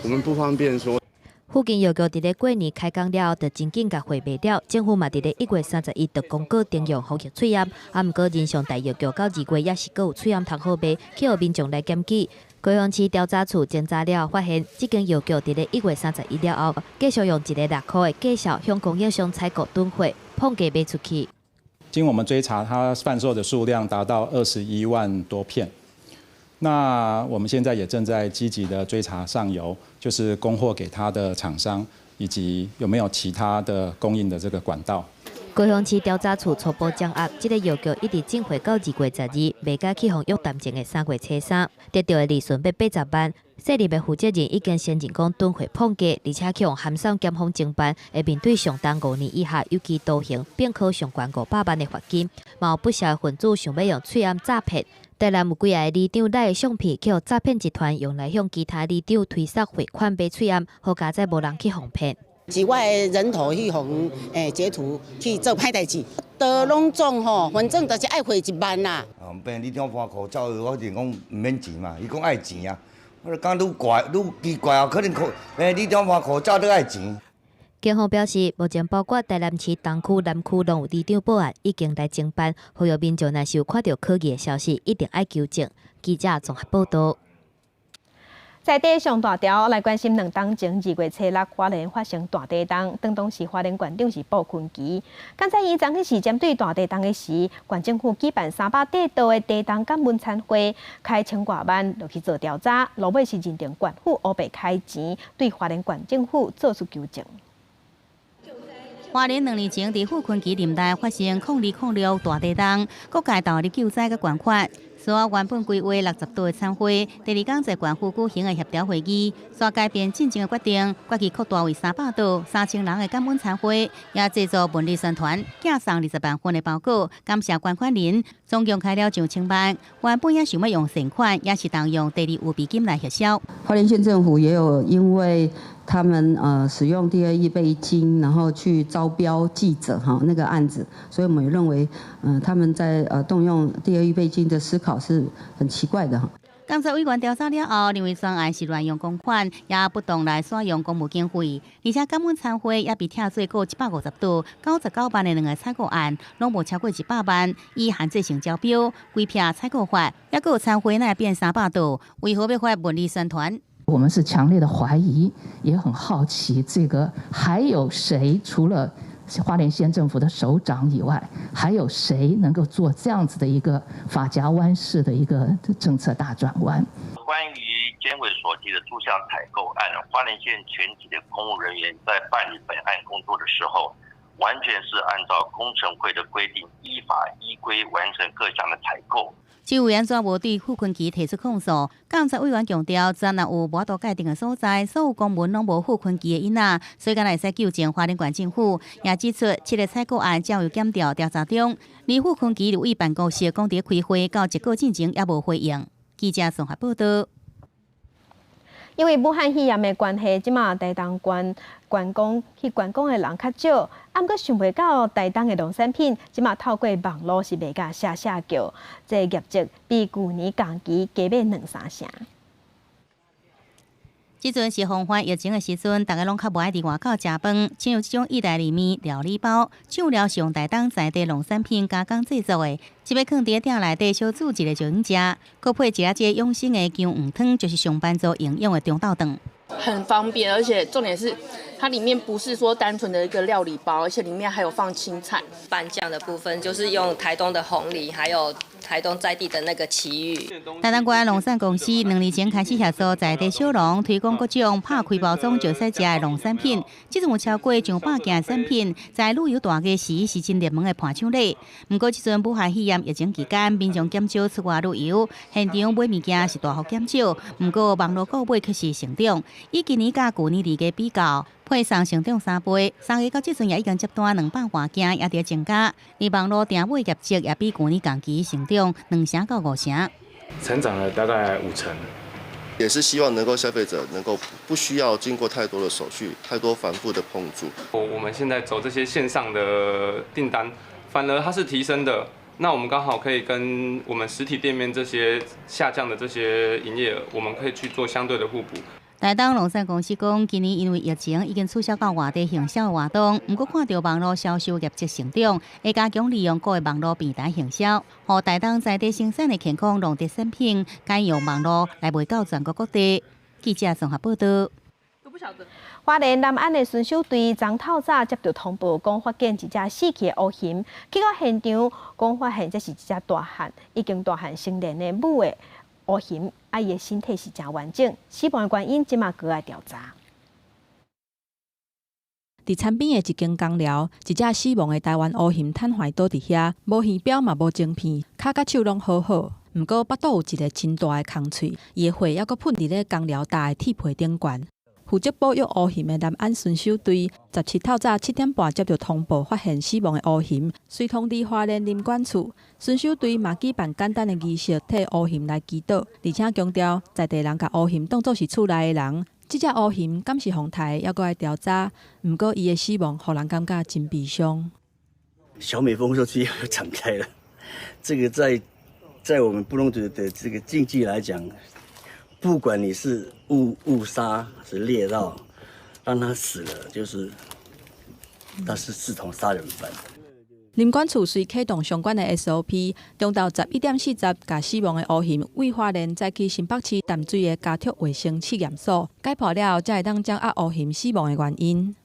我們不方便說。附近藥局佇咧過年開工了後，就真緊共貨賣了。政府嘛佇咧1月31就公告停用防疫喙罨，啊，毋過仁上大藥局到2月猶是閣有喙罨通好賣，去予民眾來檢舉。高雄市調查處偵查了後，發現這間藥局佇咧1月31了後，繼續用一个6箍的價數向供應商採購囤貨，膨價賣出去。經我們追查，它販售的數量達到21萬多片。那我們現在也正在積極的追查上游，就是供貨給他的廠商，以及有沒有其他的供應的這個管道。高雄市調查處初步掌握，這个藥局一直進貨到2月12，賣甲去予約談前的3月初3，得著的利潤欲80萬。設立的負責人已經承認講囤貨膨價，而且去予函送檢方偵辦，會面對上重5年以下有期徒刑，並可上懸500萬的罰金。嘛有不少分子想欲用喙罨詐騙。台南有幾个里長來的相片，去予詐騙集團用來向其他里長推捒匯款買喙罨，好佳哉無人去予騙。是我的人頭去予截圖去做歹代誌，都攏總吼，反正就是愛匯1萬啦。哦，變里長搬口罩，我就講毋免錢嘛，伊講愛錢啊，我就感覺愈怪愈奇怪啊，可能口里長搬口罩都愛錢。警方表示，目前包括台南市東區、南區攏有里長報案，已經來偵辦。呼籲民眾若是有看著可疑的消息，一定愛求證。記者綜合報導。在地上大條來關心2冬前2月初6，花蓮發生大地動，當當時花蓮縣長是布坤奇。監察院昨昏是針對大地動的時，縣政府舉辦300塊度的地動感恩餐會，開千外萬落去做調查，落尾是認定縣府烏白開錢，對花蓮縣政府做出糾正。花蓮2年前，佇傅崑萁林內發生0206大地動，各界投入救災佮捐款。所原本規劃60桌的餐會，第二工在縣府舉行的協調會議，煞改變進前的決定，決議擴大為300桌3000人的感恩餐會，也製作文字宣傳，寄送20萬份的包裹，感謝捐款人，總共開了上千萬。原本也想欲用善款，也是動用第二預備金來核銷。花蓮縣政府也有因為他們使用第二預備金，然後去招標記者哈那個案子，所以我們也認為，他們在動用第二預備金的思考是很奇怪的哈。監察委員調查了後，認為專案是亂用公款，也不當來使用公務經費，而且感恩餐會也被拆做過150桌、99萬的兩个採購案，攏無超過100萬，以限制性招標、規避採購法，抑閣有餐會哪會變300桌，為何欲發文字宣傳？我們是強烈的懷疑，也很好奇，這個還有誰除了花蓮縣政府的首長以外，還有誰能夠做這樣子的一個髮夾彎式的一個政策大轉彎？關於監委所提的諸項採購案，花蓮縣全體的公務人員在辦理本案工作的時候，完全是按照工程會的規定，依法依規完成各項的採購。這委員怎無對傅崑萁提出控訴？監察委員強調，昨若有無法度界定的所在，所有公文攏無傅崑萁的影仔，所以敢若會使糾正花蓮縣政府。也指出，七个採購案交由檢調調查中，而傅崑萁立委辦公室講佇開會到結果進前猶無回應。記者綜合報導。因為武漢肺炎的關係，這馬台東縣觀光去觀光的人較少，啊，毋過想袂到台東的農產品，這馬透過網路是賣甲聲聲叫，這個業績比舊年同期加買兩三成。這陣是防範疫情的時陣，大家攏較無愛佇外口食飯，像這種意大利麵料理包，醬料是用台東在地農產品加工製作的，這欲囥佇店內底小煮一下就用食，閣配一下這個養生的薑黃湯，就是上班族營養的中晝頓。很方便，而且重點是它裡面不是說單純的一個料理包，而且裡面還有放青菜。拌醬的部分就是用台東的紅藜，還有台東在地的那個旗芋。台東縣農產公司2年前開始協助在地小農推廣各種拍開包裝就使食的農產品，這陣有超過上百件產品，在旅遊大家時是真熱門的伴手禮。毋過這陣武漢肺炎疫情期間，民眾減少出外旅遊，現場買物件是大幅減少。毋過網路購買卻是成長，以今年佮舊年來個比較，配送成長3倍，3月到這陣也已經接單200外件，也佇增加。而網路訂買業績也比舊年同期成長2成到5成，成長了大概5成。也是希望能夠消費者能夠不需要經過太多的手續、太多繁複的碰觸。我們現在走這些線上的訂單，反而它是提升的。那我們剛好可以跟我們實體店面這些下降的這些營業額，我們可以去做相對的互補。台東農產公司講，今年因為疫情已經取消到外地行銷活動，毋過看著網路銷售業績成長，會加強利用各個網路平台行銷，予台東在地生產的健康農特產品，改用網路來賣到全國各地。記者綜合報道。花蓮南安的巡守隊昨透早接到通報，講發現一隻死去的烏熊，結果現場講發現這是一隻大漢，已經大漢成年的母的烏熊，啊，伊的身體是誠完整，死亡的原因這馬閣愛調查。佇田邊的一間工寮，一隻死亡的台灣烏熊癱瘓倒佇遐，無耳標嘛無晶片，跤佮手攏好好。毋過腹肚有一个真大的空喙，伊的血猶閣噴佇咧工寮搭的鐵皮頂懸。負責保育烏熊的南安巡守隊，17透早7點半接著通報，發現死亡的烏熊，隨通知花蓮林管處。巡守隊嘛舉辦簡單的儀式，替烏熊來祈禱，而且強調在地人共烏熊當做是厝內的人。這隻烏熊敢是予刣，猶閣愛調查。毋過伊的死亡，予人感覺真悲傷。小美豐收期又展開了，這個在我們布農族的這個禁忌來講，不管你是誤殺是獵到，讓他死了，就是他是視同殺人犯。林管處隨啟動相關的 SOP，中晝11點40，共死亡的烏熊對花蓮載去新北市淡水的家畜衛生試驗所解剖了後，才會當掌握烏熊死亡的原因。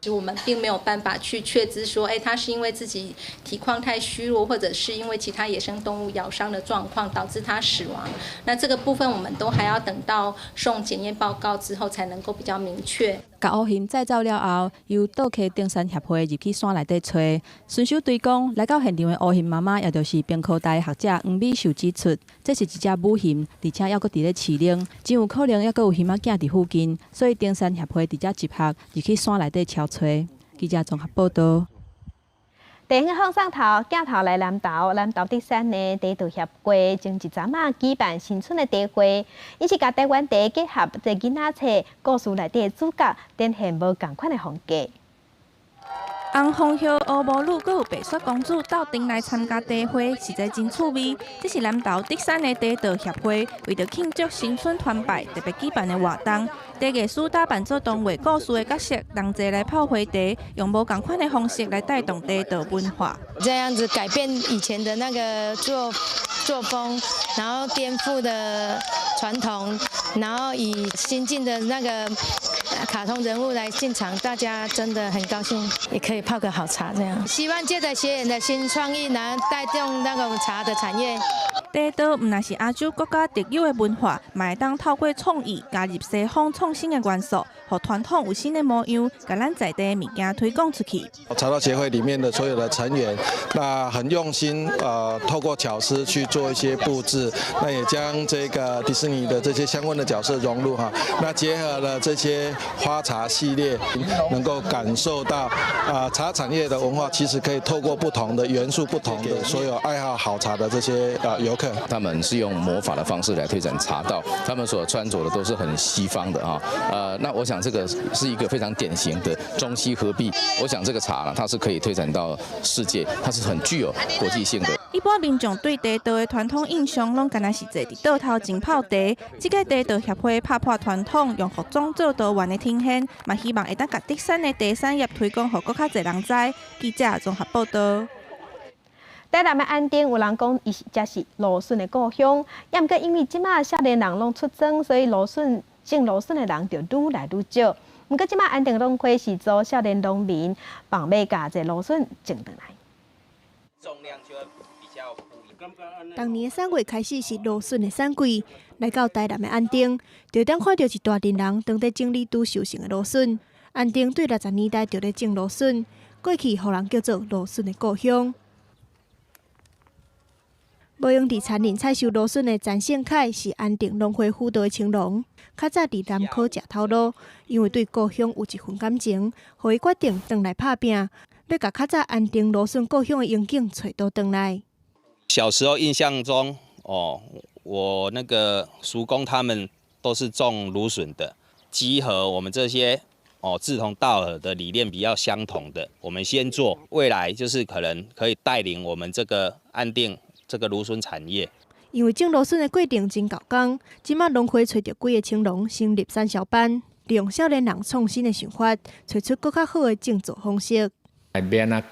就我們並沒有辦法去確知說，哎，它是因為自己體況太虛弱，或者是因為其他野生動物咬傷的狀況導致它死亡。那這個部分我們都還要等到送檢驗報告之後，才能夠比較明確。共烏熊載走了後，由倒溪登山協會入去山內底揣。巡守隊講，來到現場的烏熊媽媽，也就是屏科大學者黃美秀指出，這是一隻母熊，而且猶閣佇咧飼齡，真有可能猶閣有熊仔囝佇附近，所以登山協會佇遮集合，入去山內底搜揣。記者綜合報道。地方放送頭鏡頭來南投，南投德山的茶道協會前一陣仔舉辦新春的茶會，伊是共台灣茶結合這囡仔冊故事內底的主角，展現無仝款的風格。紅紅葉烏毛女，閣有白雪公主鬥陣來參加茶會，實在真趣味。這是南投德山的茶道協會為著慶祝新春團拜特別舉辦的活動。茶藝師打扮做童話故事的角色，同齊來泡花茶，用無仝款的方式來帶動茶道文化。這樣子改變以前的那個作風，然後顛覆的傳統，然後以新進的那個卡通人物來進場，大家真的很高興，也可以泡個好茶這樣。希望借著學員的新創意，能帶動那個茶的產業。茶道毋但是亞洲國家特有的文化，嘛會當透過創意加入西方創新的元素，予傳統有新的模樣，共咱在地的物件推廣出去。茶道協會裡面的所有的成員，那很用心，透過巧思去做一些佈置，那也將這個迪士尼的這些相關的角色融入哈，那結合了這些花茶系列，能夠感受到啊茶產業的文化，其實可以透過不同的元素、不同的所有愛好好茶的這些遊客。他們是用魔法的方式來推展茶道，他們所穿着的都是很西方的啊，那我想這個是一個非常典型的中西合璧。我想這個茶呢，它是可以推展到世界，它是很具有國際性的。一般民眾對茶道的傳統印象，攏敢若是坐佇桌頭前泡茶。這屆茶道協會拍破傳統，用服裝做道員的呈現，嘛希望會當共竹山的茶產業推廣，予閣較濟人知。記者綜合報道。台南的安定有人講，伊是才是蘆筍的故鄉。也毋過因為這馬少年人攏出裝，所以蘆筍種蘆筍的人就愈來愈少。毋過這馬安定農會是組少年農民，放欲共這蘆筍種轉來。當年3月開始是蘆筍的產季，來到台南的安定，就當看著一大陣人當咧整理拄收成的蘆筍。安定對60年代就咧種蘆筍，過去予人叫做蘆筍的故鄉。無閒佇田裡採收蘆筍的陳勝凱是安定農會輔導的青農，較早佇南科食頭路，因為對故鄉有一份感情，予伊決定轉來拍拚，欲共較早安定蘆筍故鄉的榮景揣倒轉來。小時候印象中，哦，我那個叔公他們都是種蘆筍的，集合我們這些哦志同道合的理念比較相同的，我們先做，未來就是可能可以帶領我們這個安定這個蘆筍產業。因為種蘆筍的過程真𠢕工，這馬農會揣著幾个青農成立產銷班，利用少年人創新的想法，揣出閣較好的種作方式。欲按怎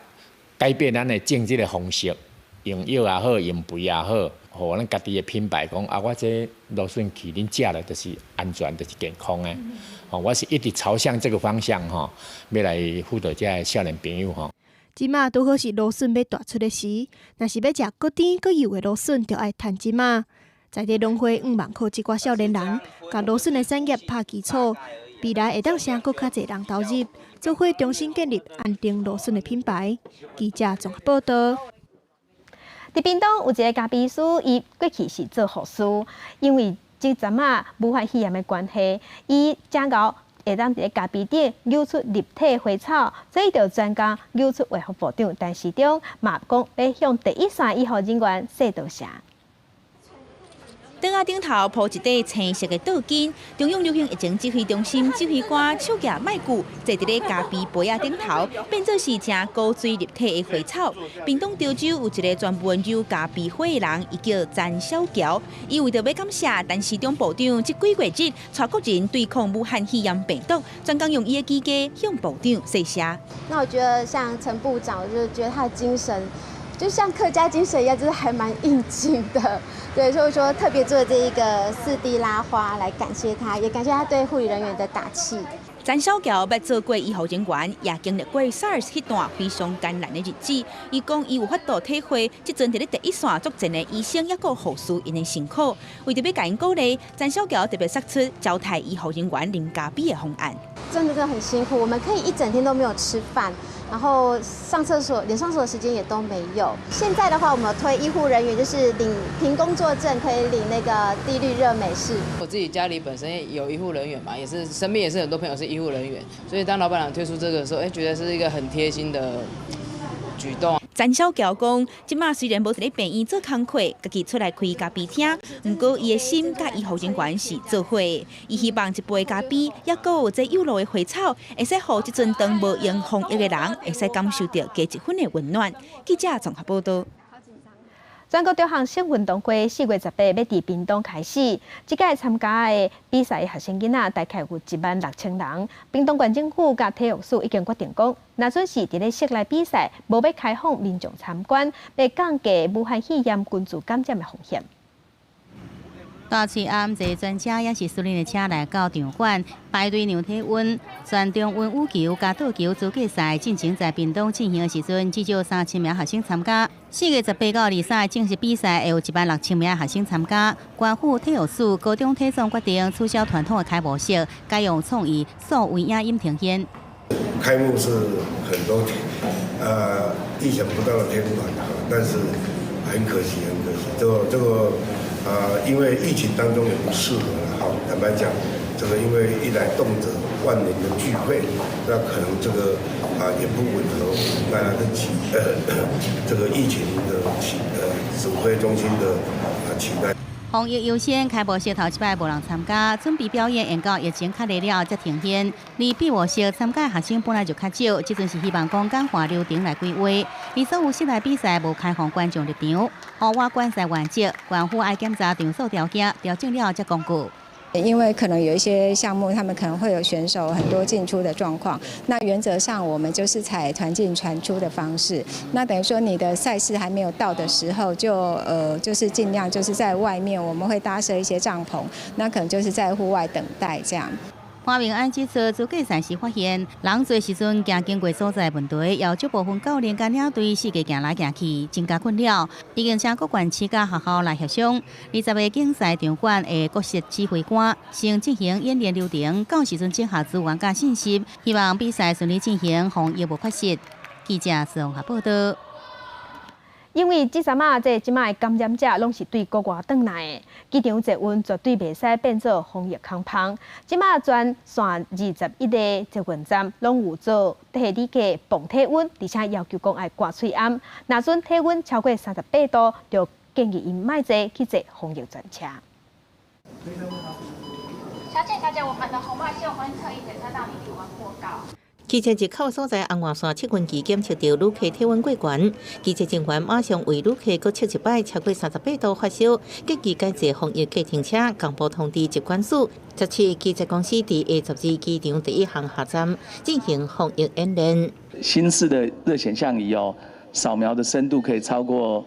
改變咱的種植的方式，用藥也好，用肥也好，予咱家己的品牌講啊，我這蘆筍去恁食了就是安全，就是健康的。哦，我是一直朝向這個方向吼，欲來輔導這少年朋友吼。這馬拄好是蘆筍欲大出的時，若是欲食閣甜閣幼的蘆筍，就愛趁這馬。在地農會向望靠這寡少年人，共蘆筍的產業拍基礎，未來會當吸閣較濟人投入，做伙重新建立安定蘆筍的品牌。記者綜合報道。佇屏東有一个咖啡師，伊過去是做護士，因為這陣仔武漢肺炎的關係，伊真𠢕會當佇咧咖啡店扭出立體花草，所以就專工扭出衛福部長陳時中，嘛講欲向第一線醫護人員說多謝。桌仔頂頭鋪一塊青色的桌巾，中央流行疫情指揮中心指揮官手舉麥具，坐佇咧咖啡杯仔頂頭，變做是誠古錐立體的花草。屏東潮州有一个專門扭咖啡花的人，伊叫陳小喬。伊為著欲感謝陳時中部長，這幾月日帶國人對抗武漢肺炎病毒，專工用伊的技藝向部長說謝。那我覺得像陳部長，我就覺得他的精神就像客家精神一樣，就是還蠻應景的。對，所以說特別做這一個4D 拉花來感謝他，也感謝他對護理人員的打氣。陳小喬捌做過醫護人員，也經歷過 SARS 彼段非常艱難的日子。伊講伊有法度體會，這陣佇咧第一線作戰的醫生抑閣護士𪜶的辛苦。為著欲共𪜶鼓勵，陳小喬特別殺出招待醫護人員啉咖啡的方案。真的真的很辛苦，我們可以一整天都沒有吃飯。然後上廁所，連上廁所時間也都沒有。現在的話，我們推醫護人員就是領憑工作證可以領那個低率熱美式。我自己家裡本身有醫護人員嘛，也是身邊也是很多朋友是醫護人員，所以當老闆娘推出這個的時候，哎，覺得是一個很貼心的舉動。陳小喬講，這馬雖然無佇咧病院做工課，家己出來開咖啡廳，毋過伊的心佮醫護人員是做伙。伊希望一杯咖啡，抑閣有這幼露的花草，會使予這陣當無閒防疫的人，會使感受著加一分的溫暖。記者綜合報道。全國中學生運動會4月18欲佇屏東開始，這屆參加的比賽學生囡仔大概有1萬6千人。屏東縣政府佮體育署已經決定講，若準是佇咧室內比賽，無欲開放民眾參觀，欲降低武漢肺炎群聚感染的風險。大喙暗坐專車抑是私人的車來到場館排隊量體溫。全中運羽球佮桌球資格賽進前在屏東進行的時陣，至少3000名學生參加。4月18到23正式比賽會有1萬6千名學生參加。縣府體育署、高中體總決定取消傳統的開幕式，改用創意數位影音呈現。開幕是很多意想不到的天團，但是很可惜，很可惜，這個。因為疫情當中也不適合了，哈，坦白講，這個因為一來動輒萬人的聚會，那可能這個也不吻合大家的這個疫情的指揮中心的期待。防疫優先，開幕式頭一擺無人參加，準備表演，延到疫情較熱了才停演。而閉幕式參加學生本來就較少，這陣是希望講簡化流程來規劃。而所有室內比賽無開放觀眾入場，戶外觀賽原則，縣府愛檢查場所條件，調整了才公告。因為可能有一些項目，他們可能會有選手很多進出的狀況。那原則上，我們就是採團進團出的方式。那等於說，你的賽事還沒有到的時候，就是盡量就是在外面，我們會搭設一些帳篷，那可能就是在戶外等待這樣。潘明安指出，資格賽時發現人濟時陣行經過所在問題，有少部分教練佮領隊四界行來行去，增加困擾。已經請各縣市佮學校來協商，20個競賽場館會各設指揮官，先進行演練流程，到時陣整合資源佮信息，希望比賽順利進行，防疫無缺失。記者綜合報道。因為這陣仔這這擺的感染者攏是對國外轉來的，機場捷運絕對袂使變做防疫空縫。這擺全線21个捷運站攏有做替旅客磅體溫，而且要求講愛掛喙罨。若準體溫超過38度，就建議𪜶莫坐去坐防疫專車。小姐，小姐，我們的紅外線溫測儀檢測到你體溫過高。汽車入口所在紅外線測溫儀檢測到旅客體溫過懸，機車人員馬上為旅客閣測一擺超過38度發燒，建議改坐防疫計程車，共步通知疾管署。17機捷公司佇 A 12機場第一航廈站進行防疫演練。新式的熱顯像儀哦，掃描的深度可以超過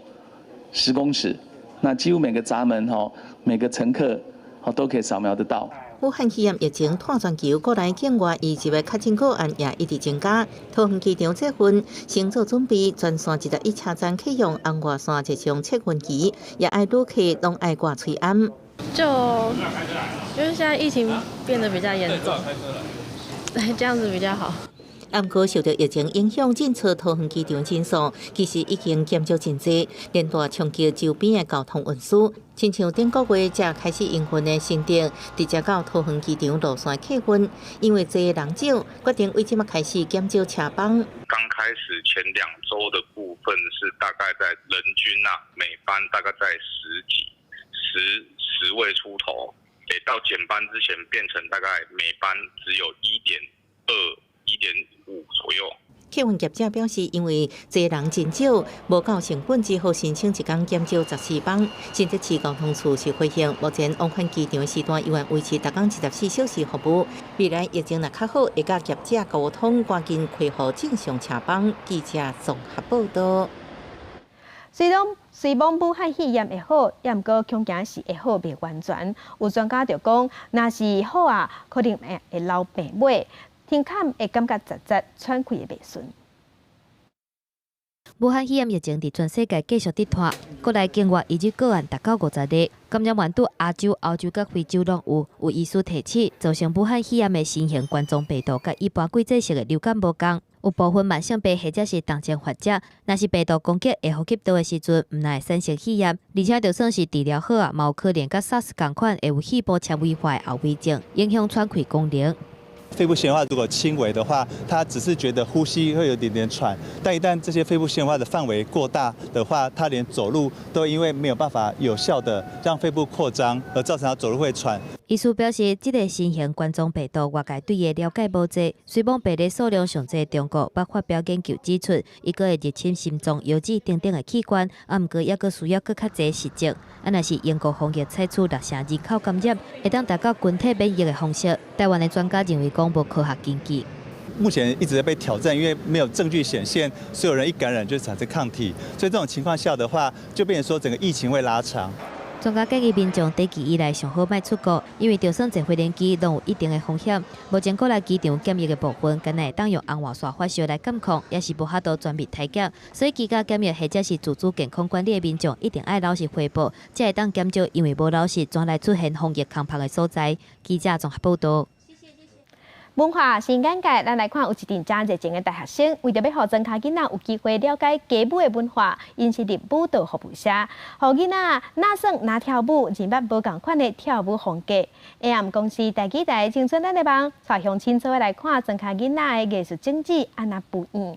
10公尺，那幾乎每個閘門吼，每個乘客哦都可以掃描得到。武漢肺炎疫情拖全球，國內境外移入的確診個案也一直增加。桃園機場捷運先做準備，全線21車站啟用紅外線熱像測溫儀，也愛旅客攏愛掛喙罨。就因為現在疫情變得比較嚴重，對，這樣子比較好。毋過受著疫情影響，進出桃園機場人數其實已經減少真濟，連帶衝擊周邊的交通運輸。親像頂個月才開始營運的新竹，直接到桃園機場路線客運，因為濟人少，決定為這擺開始減少車班。剛開始前2週的部分是大概在人均啊，每班大概在十幾、10位出頭，得到減班之前變成大概每班只有1.2、1.5左右。客運業者表示，因為濟人真少，無夠成本，只好申請一工減少14班。新竹市交通處是回應，目前往返機場時段依然維持逐工24小時服務。未來疫情若較好，會佮業者溝通，趕緊恢復正常車班。記者綜合報道。雖然武漢肺炎會好，也毋過恐驚是會好袂完全。有專家就講，若是好啊，可能會留病尾。聽看會感覺窒窒，喘氣會袂順。武漢肺炎疫情佇全世界繼續佇拖，國內境外移入個案達到50例，感染源佇亞洲、歐洲佮非洲攏有。有醫師提醒，造成武漢肺炎的新型冠狀病毒，佮一般季節性的流感無仝。有部分慢性病或者是重症患者，若是病毒攻擊下呼吸道的時陣，毋但會產生肺炎，而且就算是治療好啊，嘛有可能佮 SARS 仝款會有肺部纖維化的後遺症，影響喘氣功能。肺部纖維化如果輕微的話，他只是覺得呼吸會有點點喘，但一旦這些肺部纖維化的範圍過大的話，他連走路都因為沒有辦法有效的讓肺部擴張，而造成他走路會喘。醫師表示，這個新型冠狀病毒外界對伊的了解無濟，雖罔病例數量上濟，中國捌發表研究指出，伊閣會入侵心臟、腰子等等的器官，啊，毋過猶閣需要閣較濟實證。啊，若是英國防疫採取6成人口感染，會當達到群體免疫的方式。台灣的專家認為講無科學根據。目前一直在被挑戰，因為沒有證據顯現所有人一感染就產生抗體，所以這種情況下的話，就變成說整個疫情會拉長。專家建議民眾短期以來上好莫出國，因為就算坐飛行機攏有一定的風險。目前國內機場檢疫的部分，敢若會當用紅外線發燒來監控，也是無法度全面篩檢。所以居家檢疫或者是自主健康管理的民眾，一定愛老實回報，才會當減少因為無老實，轉來出現防疫空縫的所在。記者綜合報道。文化新眼界，咱來看有一陣誠熱情的大學生，為著欲予莊跤囡仔有機會了解街舞的文化，𪜶設立舞蹈服務社，予囡仔哪耍哪跳舞，認捌無仝款的跳舞風格。AM 公視第幾台青春咱的夢，帶鄉親做伙來看莊跤囡仔的藝術種子按怎培養。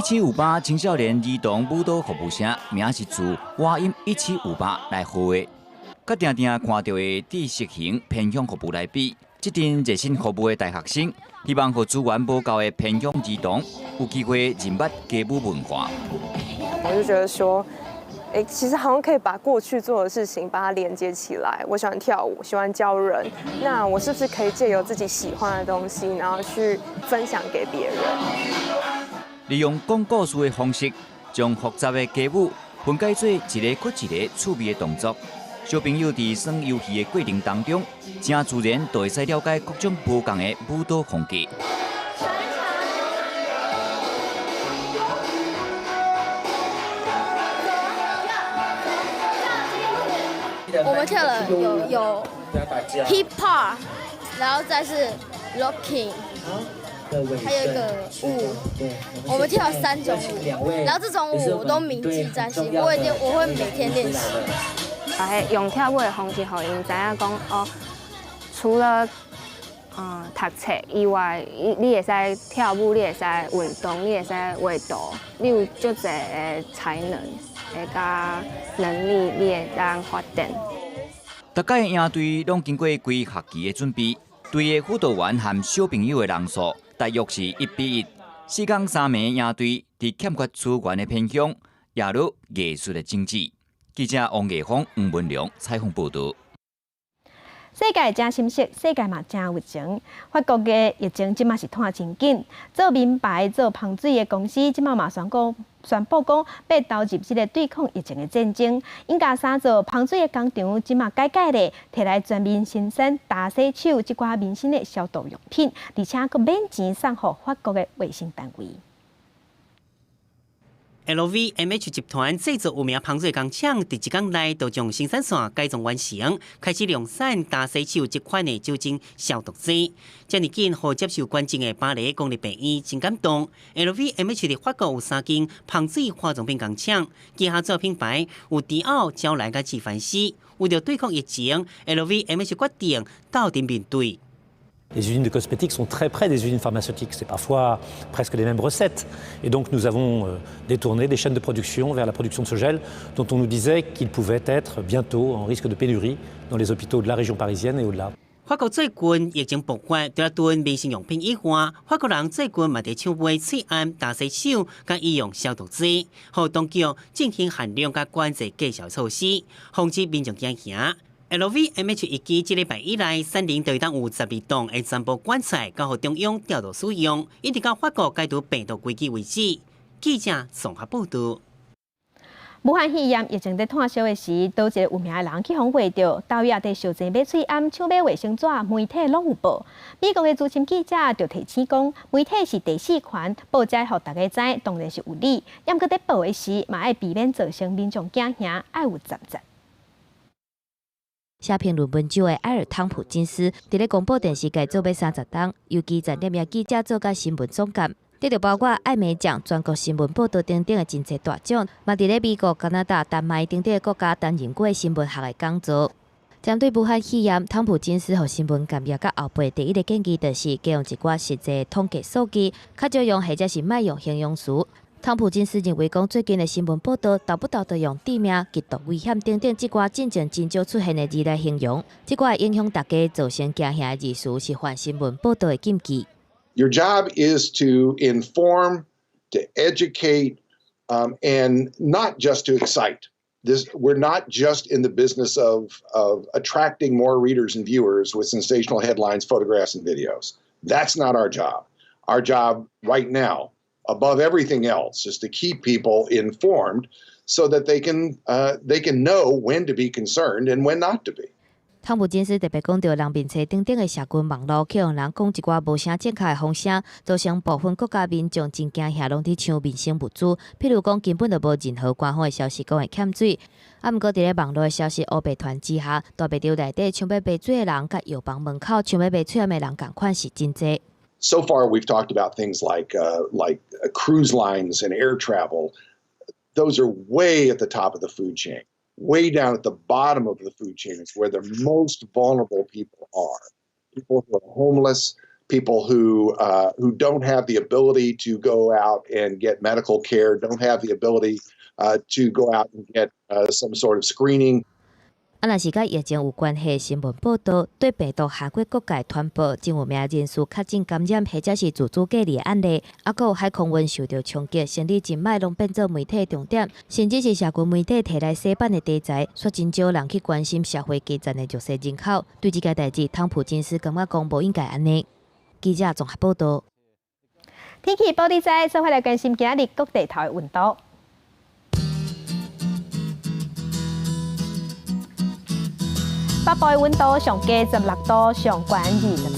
1758青少年兒童舞蹈服務社，名是自和音一七五八來號的。佮定定看著的知識型偏鄉服務來比，這陣熱心服務的大學生，希望予資源無夠的偏鄉兒童有機會認捌街舞文化。我就覺得說，欸，其實好像可以把過去做的事情把它連接起來。我喜歡跳舞，喜歡教人，那我是不是可以借由自己喜歡的東西，然後去分享給別人？利用講故事的方式，將複雜的街舞分解做一个閣一个趣味的動作。小朋友佇耍遊戲的過程當中，誠自然就會使了解各種無仝的舞蹈風格。我們跳了有 hip hop，然後再是 locking，還有一個舞，我們跳了三種舞，然後這種舞我都銘記在心，我一定我會每天練習。啊，用跳舞的方式，予𪜶知影講哦，除了讀冊以外，你會使跳舞，你會使運動，你會使畫圖，你有足濟的才能，會佮能力，你會當發展。逐屆營隊攏經過規學期的準備，隊的輔導員和小朋友的人數大約是1比1。四工三暝營隊佇欠缺資源的偏鄉，也落藝術的種子。記者王藝峰、黃文良採訪報導。世界誠心實，世界嘛誠有情。法國的疫情這馬是拖真緊，做名牌、做香水的公司這馬嘛宣布講欲投入這个對抗疫情的戰爭。𪜶家衫做香水的工廠這馬改改咧，提來全面生產大洗手這寡民生的消毒用品，而且閣免錢送予法國的衛生單位。 LVMH 集團製造有名香水工廠，佇一工內就將生產線改裝完成，開始量產打洗手這款的酒精消毒劑。遮爾緊，予接受捐贈的巴黎公立病院真感動。LVMH 佇法國有三間香水化妝品工廠，旗下做品牌有迪奧、嬌蘭佮紀梵希。為著對抗疫情，LVMH 決定鬥陣面對。 Les usines de cosmétiques sont très près des usines pharmaceutiques, c'est parfois presque les mêmes recettes. Et donc nous avons détourné des chaînes de production vers la production de ce gel dont on nous disait qu'il pouvait être bientôt en risque de pénurie dans les hôpitaux de la région parisienne et au-delà. 法國最近疫情爆發，除了囤民生用品以外，法國人最近嘛佇搶買喙罨、打洗手、佮醫用消毒劑，予當局進行限量佮管制價銷措施，防止民眾驚嚇。LVMH 預計這禮拜以來，產能就會當有12檔會全部趕出來，交予中央調度使用，一直到法國解除病毒危機為止。記者綜合報導。武漢肺炎疫情佇炭燒的時，佗一个有名的人去予畫著，大約佇相爭買喙罨、搶買衛生紙，媒體攏有報。美國的資深記者就提醒講，媒體是第四權，報這予大家知，當然是有理。毋過佇報的時，嘛愛避免造成民眾驚嚇，愛有責任。寫評論文章的埃爾湯普金斯，佇咧廣播電視界做欲30冬，尤其在任記者做甲新聞總監，得著包括艾美獎、全國新聞報導等等的真濟大獎，嘛佇咧美國、加拿大、丹麥等等的國家擔任過新聞學的講座。針對武漢肺炎，湯普金斯予新聞業佮後輩第一个建議就是加用一寡實際統計數據，較少用或者是莫用形容詞。湯普金斯認為講，最近的新聞報導，沓不沓都用致命、極度危險等等這寡進前真少出現的字來形容，這寡會影響大家造成驚嚇的字詞是犯新聞報導的禁忌。 Your job is to inform, to educate, and not just to excite. We're not just in the business of attracting more readers and viewers with sensational headlines, photographs, and videos. That's not our job. Our job right now, above everything else, is to keep people informed so that they can know when to be concerned and when not to be. 湯普金斯特別講著人面冊等等的社群網路，去予人講一寡無啥正確的風聲，造成部分國家民眾真驚嚇，攏佇搶民生物資。譬如講，根本就無任何官方的消息講會欠水。啊，毋過佇咧網路的消息烏白傳之下，大賣場內底搶欲買水的人，佮藥房門口搶欲買喙罨的人仝款是真濟。 So far, we've talked about things like cruise lines and air travel. Those are way at the top of the food chain. Way down at the bottom of the food chain is where the most vulnerable people are. People who are homeless, People who don't have the ability to go out and get medical care, don't have the ability to go out and get some sort of screening. 啊，若是佮疫情有關係新聞報道，對病毒下過各界傳播，真有名人士確診感染或者是自主隔離的案例，啊，閣有海空運受著衝擊，生理真歹，攏變做媒體重點，甚至是社群媒體提來洗版的題材，煞真少人去關心社會基層的弱勢人口。對這件代誌，湯普金斯感覺講無應該按呢。記者綜合報道。天氣報你知，做伙來關心今日各地頭的溫度。北部的溫度上低16度，上懸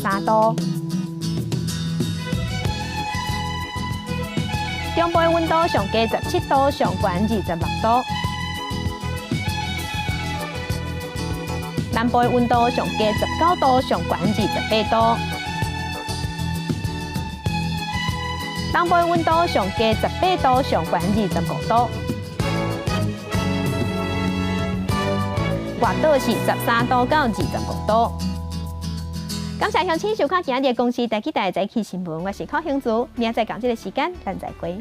23度。中部的溫度上低17度，上懸26度。南部的溫度上低19度，上懸28度。東部的溫度上低18度，上懸25度。外島是13度到25度。感謝鄉親收看今日的公視第幾台早起新聞，我是柯興祖，明仔載仝這个時間，咱再會。